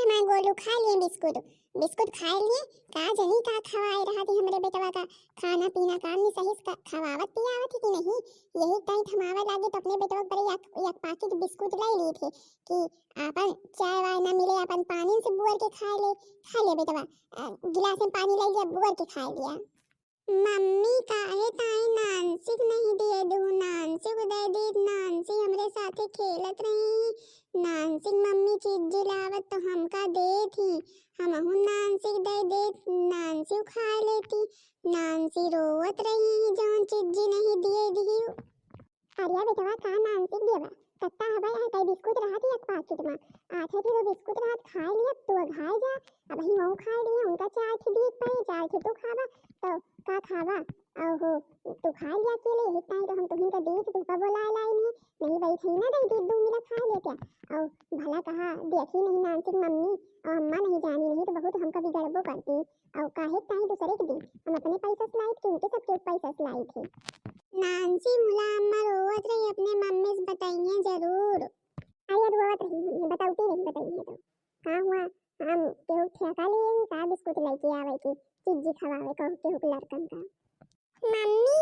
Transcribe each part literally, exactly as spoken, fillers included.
माँ गोलू खा लिए बिस्कुट, बिस्कुट खाए लिए। का जनी का खवाए रहा थी हमरे बेटवा का, खाना पीना काम नहीं सही से खवावत पियावत ही कि नहीं। यही टाइट हमावे लागे तो अपने बेटवा पर एक, एक पाकिट बिस्कुट ले ली थी कि आपन चाय वाय ना मिले, आपन पानी से बुअर के खाए ले, खा ले बेटवा। अ, गिलास में पानी ले लिया, बुअर के खाए लिया। मम्मी काहे ताई नानसी के नहीं दिए दू, नानसी को दे दी, नानसी हमरे साथे खेलत रही। नानसी के मम्मी चिज्जी लावत तो हमका देत ही, हमहू नानसी के दे देत, नानसी खा लेती। नानसी रोवत रही जौन चिज्जी नहीं दिए दी। अरे बेटवा, का नानसी के दिए बा? कत्ता हवा यहाँ कई बिस्कुट रहत ही एक पाकिट में, आठ ठे तो बिस्कुट रहत खाए लिया, तू अघाए जा। अब ही मऊ खाए लिए, उनका चार ठे दिए पाए, चार ठे तू खाबा, तो का खाबा? ओहो, तू खा लिया अकेले, यही टाइम तो हम तुहिन का देख, तू का बोलाए लाई नहीं, नहीं बैठी ना दे दी, दू मिला खा ले क्या? और भला कहा, देखी नहीं नानसी के मम्मी और अम्मा नहीं जानी, नहीं तो बहुत हमका बिगड़बो करती। और काहे टाइम दूसरे के दी, हम अपने पैसा से लाई थे, उनके सबके पैसा से लाई थे। नानसी मुला अम्मा रोवत रही, अपने मम्मी से बताइए जरूर। अरे रोवत रही हुई है, बताउती रही, बताइए तो। का हुआ, हम केहू ठेका लिए ही का बिस्कुट लेके आवे की, चिज्जी खवावे कहू केहू के लड़कन का। मम्मी,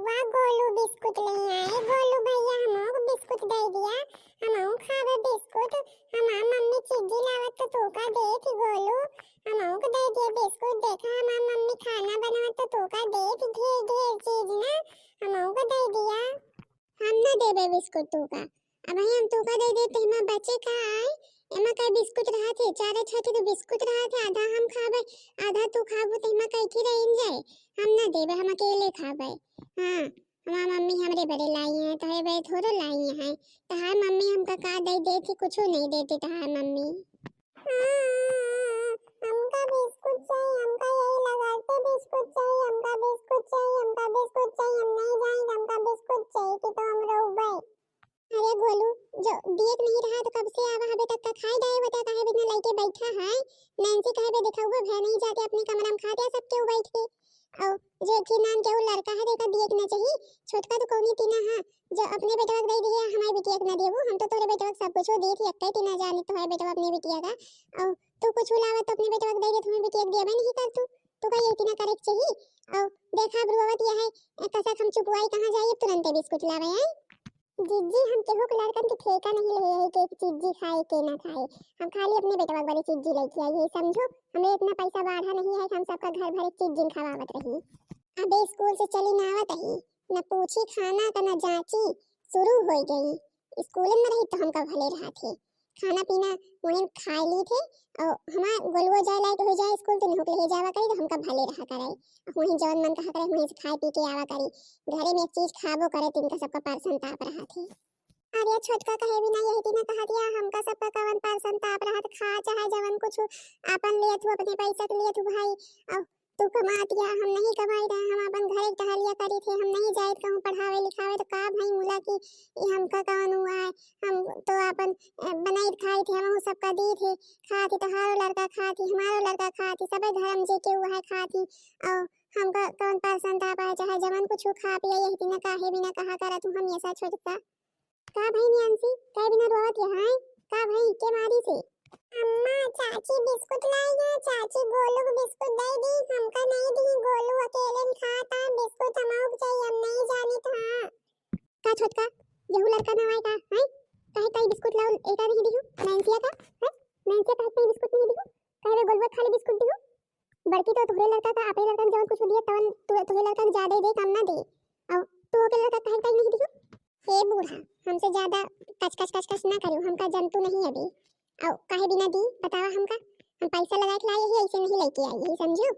वा गोलू बिस्कुट ले आए, गोलू भैया हमहू को बिस्कुट दे दिया, हमहू खावे बिस्कुट। हमार मम्मी चिज्जी लावत तो तोका देत ही गोलू, हमहू को दे दिया बिस्कुट। देखा हमार मम्मी खाना बनावत तो तोका देत ही ढेर ढेर चीज ना, हमहू को दे दिया। हम ना देबे बिस्कुट तोका। अबहीं हम तोका दे दे, तेमा बचे का आए? एमा कई बिस्कुट रहत है, चारे छठे तो बिस्कुट रहत है, आधा हम खाबे, आधा तू खाबू, तेमा कई की रहिन जाए। हम ना देबे, हम अकेले खाबे। हाँ, हमार मम्मी हमरे बड़े लाई हैं, तोहरे बड़े थोड़ो लाई हैं। तहार मम्मी हमका का दे देती, कुछो नहीं देती तहार मम्मी। हाँ, हमका बिस्कुट चाहिए, हमका यही लगाते बिस्कुट चाहिए, हमका बिस्कुट चाहिए, हमका बिस्कुट चाहिए, हम नहीं जाएंगे, हमका बिस्कुट चाहिए कि तो हम रोबे। अरे गोलू, जो दियत नहीं रहा तो कब से आवा हबे तक का खाए दाए बता काहे बिना लइके बैठा है। नैन्सी कहे बे देखा हुआ भय नहीं जाते अपने कमरा में खाते हैं सब केहू बैठ के। और जो एक ही नाम केहू लड़का है देखा दिए के ना चाहिए। छोटका तो कौनी तीना है जो अपने बेटवा के दे दिए हमारे बिटिया के ना देबू। हम तो तोरे बेटवा के सब कुछ दे थी, एक ही तीना जाने तो है बेटवा अपने बिटिया का। और तू कुछ लावा तो अपने बेटवा के दे दे, तुम्हें बिटिया के देबे नहीं कर तू। तू का ये तीना करे के चाहिए। और देखा अब रोवत यह है, कसक हम चुपवाई कहाँ जाइए, तुरंते बिस्कुट लावे है। जिज्जी, हम केहू के लड़कन के ठेका नहीं ले है कि एक चिज्जी खाए के ना खाए। हम खाली अपने बेटवा के बड़ी चिज्जी लेके आई है, समझो। हमें इतना पैसा बाढ़ा नहीं है कि हम सबका घर भर एक चिज्जी खवावत रही। अबे स्कूल से चली ना आवत ही, न पूछी खाना का न जांची, शुरू हो गई। स्कूल में रही तो हमका भले रहा थे, खाना पीना वहीं खाए ली थे। और हमार गोलुओ जाए लायक हो जाए स्कूल तो नहुक ले जावा करी तो हमका भले रहा करे। वहीं जौन मन कहा करे वहीं से खाए पी के आवा करी। घरे में एक चीज खाबो करे तो इनका सबका परसन ताप रहा थे। अरे छोटका कहे बिना यही तीना कहा दिया, हमका सबका कवन परसन ताप रहा था, खा चाहे जवन कुछ आपन लिया तू, अपने पैसा के लिया तू भाई। और तू कमातिया, हम नहीं कमाई रहे, हम अपन घरे टहलिया करी थे, हम नहीं जाइत कहूँ पढ़ावे लिखावे, तो का भाई मुला की ये हमका कवन हुआ है, हम तो अपन, अ, बनाई खाई थे, हम सबका दी थे, खाती तोहारो लड़का खाती, हमारो लड़का खाती, सबे घर में जे के हुआ है खाती। और हमका कौन परसन ताप आए, चाहे जवन कुछ खा पिया, यही तीना काहे बिना कहा करा तू हम ये सा छोटका। का भाई नैन्सी, काहे बिना रोवत यहाँ है? का भाई, के मारी से? अम्मा, चाची बिस्कुट लाई है, चाची गोलू को बिस्कुट दे दी, हमका नहीं दी, गोलू अकेले में खाता, बिस्कुट हमको चाहिए, हम नहीं जानी था। का छोटका, यहू लड़का ना आए का, हैं? काहे काई बिस्कुट लाओ, एका नहीं दिहू, नैन्सिया का, हैं? नैन्सिया काहे काई बिस्कुट नहीं दिहू? काहे वे गोलुआ खाली बिस्कुट दिहू? बड़की तो तोहरे लड़का का, अपने लड़का के जवन कुछ दिया, तवन तोहरे लड़का के ज्यादा ही दे, कम ना दे। और तू ओके लड़का काहे काई नहीं दिहू? हे बूढ़ा, हमसे ज्यादा कच कच कच कच ना करू, हमका जंतु नहीं अभी। और काहे बिना दी बतावा हमका, हम पैसा लगा के लाई ही, ऐसे नहीं लेके आई ही, समझू?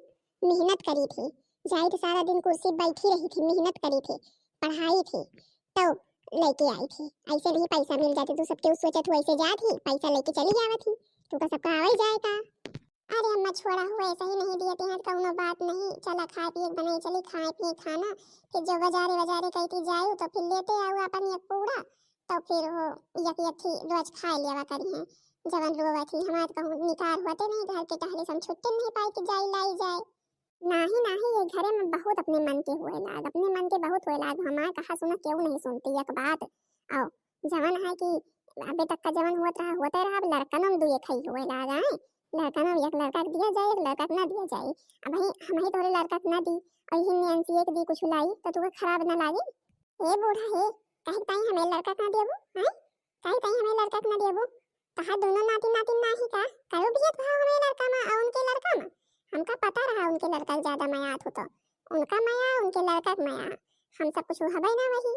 मेहनत करी थे, जाई तो सारा दिन कुर्सी बैठी रही थी, मेहनत करी थे, पढ़ाई थे, तो लेके आई थी। ऐसे नहीं पैसा मिल जाते, तू सबके सोचत हो ऐसे जात ही, पैसा लेके चली जावत ही, तू का सबका आवे जाए का। अरे अम्मा छोड़ा हो, ऐसा ही नहीं दिए थे, कौनो बात नहीं, चला खाए पिए बनाई चली, खाए पिए खाना, फिर जो बाजारे बाजारे कही थी जाए तो फिर लेते आओ अपन एक पूरा, तो फिर वो एक एक थी रोज खाए लेवा करी हैं। जवन रोवा थी हमारे कहूँ निकार होते नहीं, घर के टहले से हम छुट्टे नहीं पाए कि जाई लाई जाए। नाही नाही, ये घरे में बहुत अपने मन के हुए लाग, अपने मन के बहुत हुए लाग। हमार कहा सुना केहू नहीं सुनती एक बात। आओ, जवन है कि अबे तक का जवन होत रहा, होते रहा, अब लड़कनों में दुए खई होए लागा है। लड़कनों में एक लड़का के दिया जाए, एक लड़का के ना दिया जाए। अब ही हम ही तोरे लड़का के ना दी, और ही नैन्सी एक दी कुछ लाई, तो तुका खराब ना लागी? ए बूढ़ा हे, काहे ताई हमें लड़का के ना देबू, हैं? काहे ताई हमें लड़का के ना देबू? तहार दोनों नाती नातिन ना ही का? करो भेदभाव हमें लड़का में और उनके लड़का में? हमका पता रहा उनके लड़का के ज्यादा मया आत हो तो। उनका मया, उनके लड़का के मया। हम सब कुछ हबे ना वही।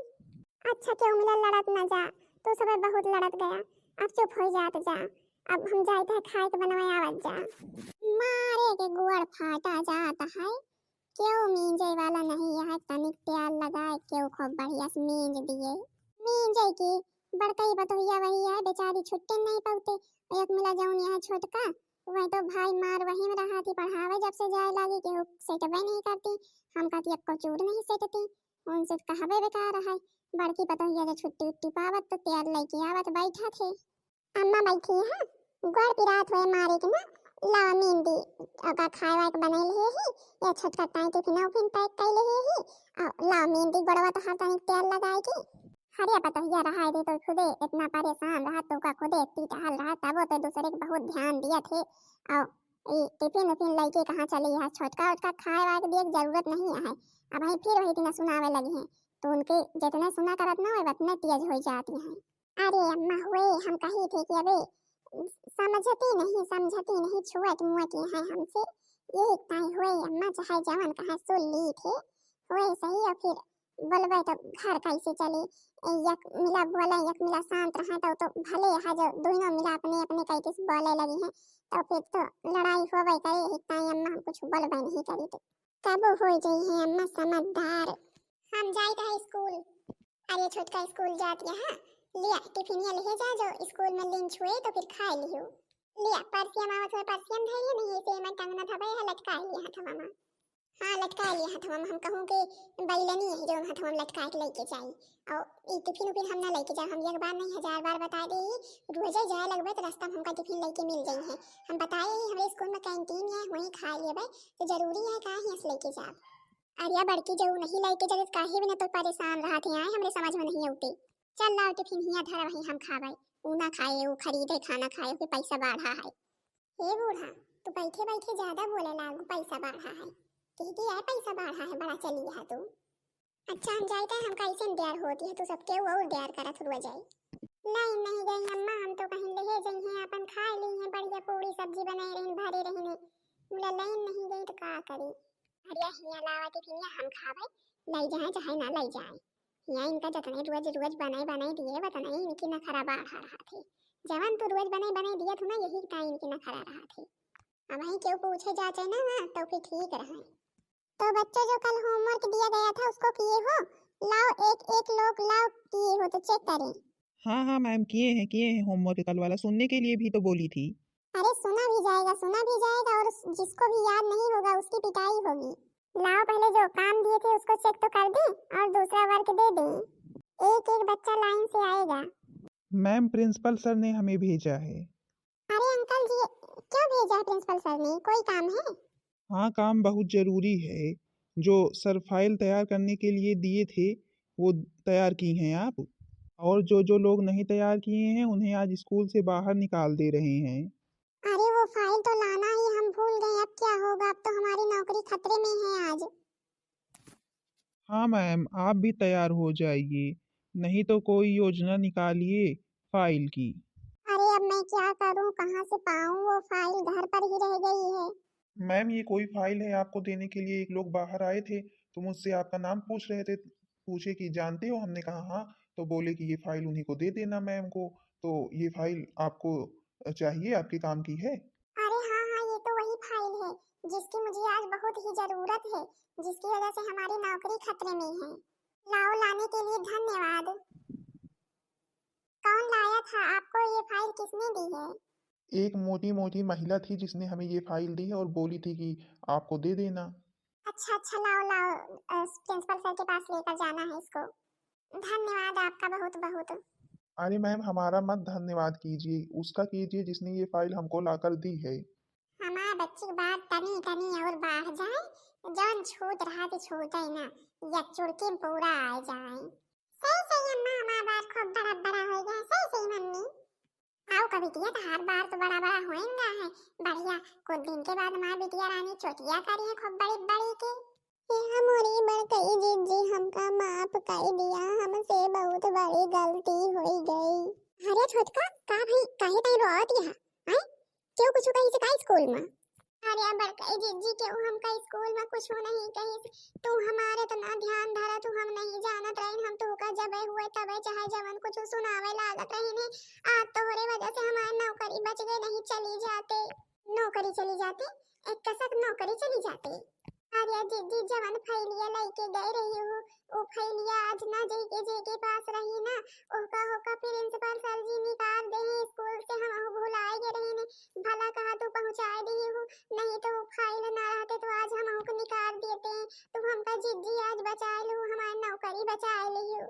अच्छा, क्यों मिला लड़त ना जा, तू सबे बहुत लड़त गया, अब चुप हो जात जा। अब हम जाइत है खाए के बनवाए आवत जा। मारे के गोड़ फाटा जात है, क्यों मींजे वाला नहीं है, तनिक तेल लगाए, क्यों खूब बढ़िया से मींज दिए। मींजे की बड़कई बतोहिया वही है, बेचारी छुट्टे नहीं पौते। एक मिला जौन यहाँ छोटका, वह तो भाई मार वही में रहा थी, पढ़ावे जब से जाए लागी, केहू सेटबे नहीं करती। हम कहती, अब को चूड़ नहीं सेटती, उनसे कहबे बेकार है। बड़की पतोहिया जो छुट्टी उट्टी पावत तो तेल लेके आवत बैठा थे। अम्मा बैठी है, गोड़ पिरात हुए मारे के ना, लावा मेहंदी, ओका खाए वाए के बनाई ले ही, या छोटका ताई टिफिन उफिन पैक कर ले ही, और लावा मेहंदी गोड़वा तो हर तनिक तेल लगाए के। हरिया पतोहिया रहा दे तो खुदे इतना परेशान रहा, तो का खुदे इतनी टहल रहा, तब वो तो दूसरे के बहुत ध्यान दिया थे। और ये टिफिन उफिन लेके कहाँ चली है, छोटका उटका खाए वाए के दिए के जरूरत नहीं है। अब भाई फिर वही दिन सुनावे लगी हैं, तो उनके जितने सुना करत ना, वो उतने तेज हो जाती हैं। अरे अम्मा हुए, हम कही थे कि अबे समझती नहीं, समझती नहीं, छुअत मुअत है हमसे, यही ताई हुए अम्मा, चाहे जवन कहा सुन ली थे, हुए सही। और फिर बोलबे तो घर कैसे चली? एक मिला बोले, एक मिला शांत रहे, तो, तो भले है जो दोनों मिला अपने अपने कई किस बोले लगी हैं, तो फिर तो लड़ाई होबे करे। यही ताई अम्मा हम कुछ बोलबे नहीं करी, तो कबो हो जाई है अम्मा समझदार। हम जाइत है स्कूल। अरे छोटका स्कूल जात यहाँ, लिया टिफिनिया लेहे जा, जो स्कूल में लंच हुए तो फिर खाए लियो। लिया परसिया मावत हुए, परसिया में धैर्य नहीं है, से मैं टंगना था भाई, लटका लिया हथवा में। हाँ, लटका लिया हथवा में, हम कहूँ कि बैलनी है जो हथवा में लटका के लेके जाई। और ई टिफिन उफिन हम ना लेके जाए, हम एक बार नहीं हजार बार बता दे ही, रोजे जाए लगबे तो रास्ता में हमका टिफिन लेके मिल जाई है। हम बताए ही हमरे स्कूल में कैंटीन है, वहीं खा लेबे, तो जरूरी है काहे से लेके जाब? अरे बड़की, जो नहीं लेके जाते काहे बिना तो परेशान रहत है, आए हमरे समझ में नहीं आते। चल लाओ टिफिन हिया धर, वहीं हम खावे। ऊ ना खाए, ऊ खरीदे खाना खाए, ओके पैसा बढ़ा है। हे बूढ़ा, तू बैठे बैठे ज्यादा बोले लागू, पैसा बढ़ा है। कह दिया है पैसा बढ़ा है, बड़ा चली है तू। अच्छा हम जाए तो हम कैसे देर होती है, तू सबके वो देर करत हुआ जाए। नहीं नहीं गई अम्मा, हम तो कहीं ले जाई हैं, अपन खा ली हैं, बढ़िया पूरी सब्जी बनाए रही, भरे रही, मुला लाइन नहीं गई तो का करी? अरे हिया लावा टिफिनिया हम खावे, ले जाए चाहे ना ले जाए। हिया इनका जतने रोज रोज बनाई बनाई दिए, वतने इनकी नखरा बढ़ा रहा थे। जवन तू रोज बनाई बनाई दिया था ना, यही का इनकी नखरा रहा थे। अब वहीं क्यों पूछे जाचे ना, ना तो फिर ठीक रहे। तो बच्चों, जो कल होमवर्क दिया गया था उसको किए हो? लाओ एक एक लोग लाओ, किए हो तो चेक करें। हाँ हाँ मैम, किए हैं, किए हैं होमवर्क कल वाला, सुनने के लिए भी तो बोली थी। अरे सुना भी जाएगा, सुना भी जाएगा, और जिसको भी याद नहीं होगा उसकी पिटाई होगी। लाओ पहले जो काम दिए थे उसको चेक तो कर दें और दूसरा वर्क दे दें। एक एक बच्चा लाइन से आएगा। मैम, प्रिंसिपल सर ने हमें भेजा है। अरे अंकल जी, क्यों भेजा है प्रिंसिपल सर ने, कोई काम है? हाँ, काम बहुत जरूरी है। जो सर फाइल तैयार करने के लिए दिए थे, वो तैयार की हैं आप? और जो जो लोग नहीं तैयार किए हैं उन्हें आज स्कूल से बाहर निकाल दे रहे हैं। अरे वो फाइल तो लाना ही हम भूल गए, अब क्या होगा, अब तो हमारी नौकरी खतरे में है आज। हाँ मैम, आप भी तैयार हो जाइए, नहीं तो कोई योजना निकालिए फाइल की। अरे अब मैं क्या करूँ, कहाँ से पाऊँ, वो फाइल घर पर ही रह गई है। मैम, ये कोई फाइल है आपको देने के लिए? एक लोग बाहर आए थे तो मुझसे आपका नाम पूछ रहे थे, पूछे कि जानते हो? हमने कहा हाँ, तो बोले कि ये फाइल उन्हीं को दे देना मैम को। तो ये फाइल आपको चाहिए, आपके काम की है? अरे हाँ हाँ, ये तो वही फाइल है जिसकी मुझे आज बहुत ही जरूरत है, जिसकी वजह से हमारी नौकरी खतरे में है। लाओ, लाने के लिए धन्यवाद। कौन लाया था? आपको ये फाइल किसने दी है? एक मोटी मोटी महिला थी जिसने हमें ये फाइल दी है और बोली थी कि आपको दे देना। अच्छा अच्छा, लाओ लाओ, प्रिंसिपल सर के पास लेकर जाना है इसको। धन्यवाद आपका बहुत बहुत। अरे मैम, हमारा मत धन्यवाद कीजिए, उसका कीजिए जिसने ये फाइल हमको लाकर दी है। हमार बच्ची के बात तनी तनी और बढ़ जाए, जौन छूत रहा तो छूटे ना, या चुड़की में पूरा आ जाए। सही सही मामा बार खूब बड़ा बड़ा होइ गया, सही सही मम्मी। आओ का बिटिया, तहार बार तो बड़ा बड़ा होएगा है। बढ़िया, कुछ दिन के बाद माँ बिटिया रानी चोटिया करी है खूब बड़ी बड़ी के। हे हमरी बड़कई जिज्जी, हमका माफ कर दिया, हमसे बहुत बड़ी गलती होइ गई। अरे छोटका, का भाई, काहे ताई रोवत यहाँ? हैं? क्यों कुछ कही से का स्कूल में? अरे बड़कई जिज्जी, क्यों हमका स्कूल में कुछ नहीं कही? तू हमारे इतना ध्यान धरा, तू हम नहीं जानत रही, हम तोहका जबे हुए तबे चाहे जवन कुछ सुनावे लागत रही ने। आज तोहरे वजह से हमार नौकरी बच गई, नहीं चली जाते। नौकरी चली जाते? एक कसक नौकरी चली जाते। अरे जिज्जी, जवन फैलिया लइके गए रही हो, उ फैलिया आज ना जेके जेके पास रही ना, ओका होका प्रिंसिपल सर जी निकाल दे हैं स्कूल से। हम भुलाए गए रही ने, भला कहा तू पहुँचाए दिए हो, नहीं तो उ फाइल ना रहते तो आज हम ओको निकाल देते हैं। तू हमका जिज्जी आज बचाए लो, हमारी नौकरी बचाए ली हो।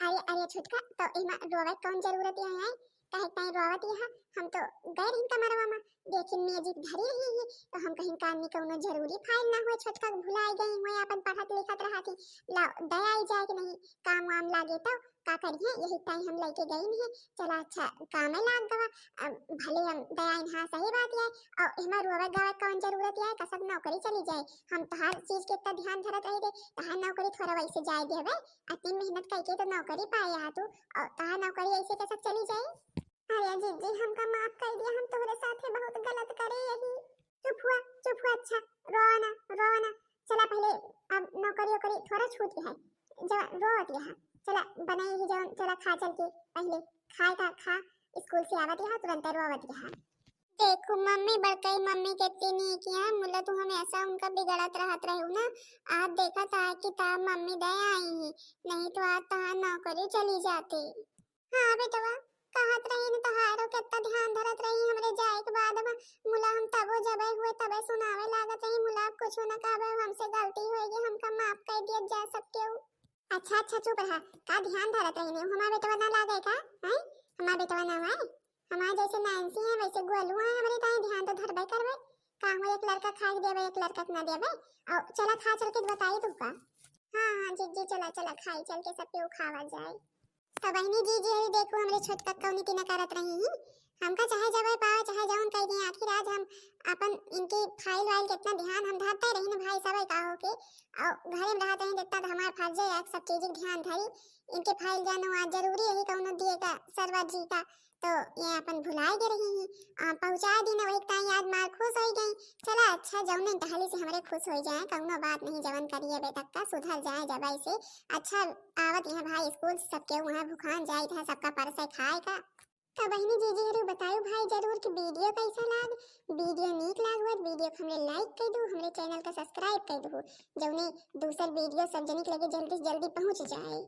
अरे अरे छोटका, तो एमा रोवे कौन जरूरत है, हैं? काहे ताई रोवत यहाँ? हम तो गए रही कमरवा में, देखिन मेजिक धरी रही ही, तो हम कहीं कान में कौनो जरूरी फाइल ना हुए छोटका के भुलाए गई हुए, अपन पढ़त लिखत रहा थी। लाओ दया आई जाए कि नहीं, काम वाम लागे तो का करिए, यही ताई हम लेके गई नहीं। चला अच्छा, कामे लाग गवा। अब भले हम दया इन, हाँ सही बात है। और एमा रोवे गावे कौन जरूरत है, कसक नौकरी चली जाए। हम तहार चीज के इतना ध्यान धरत रही थे, तहार नौकरी थोड़ा वैसे जाए देवे, अति मेहनत करके तो नौकरी पाए हा तू, और तहार नौकरी ऐसे कसक चली जाए? अरे जिज्जी, हमका माफ कर दिया, हम तोहरे साथे बहुत गलत करे यही। चुप हुआ, चुप हुआ, अच्छा, रोवा ना, रोवा ना। चला पहले, अब नौकरी ओकरी थोड़ा छूट गया है, जब रोवत यहाँ, चला बनाई ही जवन, चला खा चल के, पहले खाए का खा, स्कूल से आवत यहाँ तुरंत रोवत यहाँ। देखो मम्मी, बड़कई मम्मी कितनी नीक है, मुला तू हमेशा उनका बिगड़त रहत रहू ना। आज देखा था कि ता मम्मी दया आई ही, नहीं तो आज तहार नौकरी चली जाती। हाँ बेटवा, कहत रही न तहारो कितना ध्यान धरत रही हमरे जाए के बाद में। मुला हम तबो जबे हुए तबे सुनावे लागत रही, मुला अब कुछो न कहबे, हमसे गलती होएगी, हमका माफ कर दिया जा सकते हो। अच्छा अच्छा चुप रहा, का ध्यान धरत रही ने, हमार बेटवा ना लागे का? हैं? हमार बेटवा ना हुआ है? हमार जैसे नैन्सी है वैसे गोलू है, हमरे ताई ध्यान तो धरबे करबे। का हो, एक लड़का खाए के देबे, एक लड़का के ना देबे। और चला खा चल के बताई तू का। हाँ हाँ जिज्जी, चला चला खाई चल के सब केहू खावा जाए। तो बहिनी जी, जी हरी देखो हमरे छोटका कौनी की नकारत रही ही। हमका चाहे जबे पावे चाहे जौन कह दिए, आखिर आज हम अपन इनकी फाइल वाइल कितना ध्यान हम धरते रही न भाई, सब का हो के। और घरे में रहते हैं जितना तो हमारे फर्ज है सब चीज के ध्यान धरी। इनके फाइल जानो आज जरूरी है कौनो दिए का सरवा जी का, तो ये अपन भुलाए गए रही ही। आ, पहुँचा दी न वही ताई आज मार खुश हो गई। चला अच्छा जौन टहली से हमरे खुश हो जाए, कौनो बात नहीं, जवन करिए बेटा का सुधर जाए जब ऐसे। अच्छा आवत यहाँ भाई स्कूल से सबके वहाँ भुखान जाइत है, सबका परसे खाए का। तो बहिनी जी जी हरु बताओ भाई जरूर कि वीडियो कैसा लाग। वीडियो नीक लाग हुआ वीडियो को हमरे लाइक कर दो, हमरे चैनल का सब्सक्राइब कर दो, जौने दूसर वीडियो सब जनिक लगे जल्दी से जल्दी पहुँच जाए।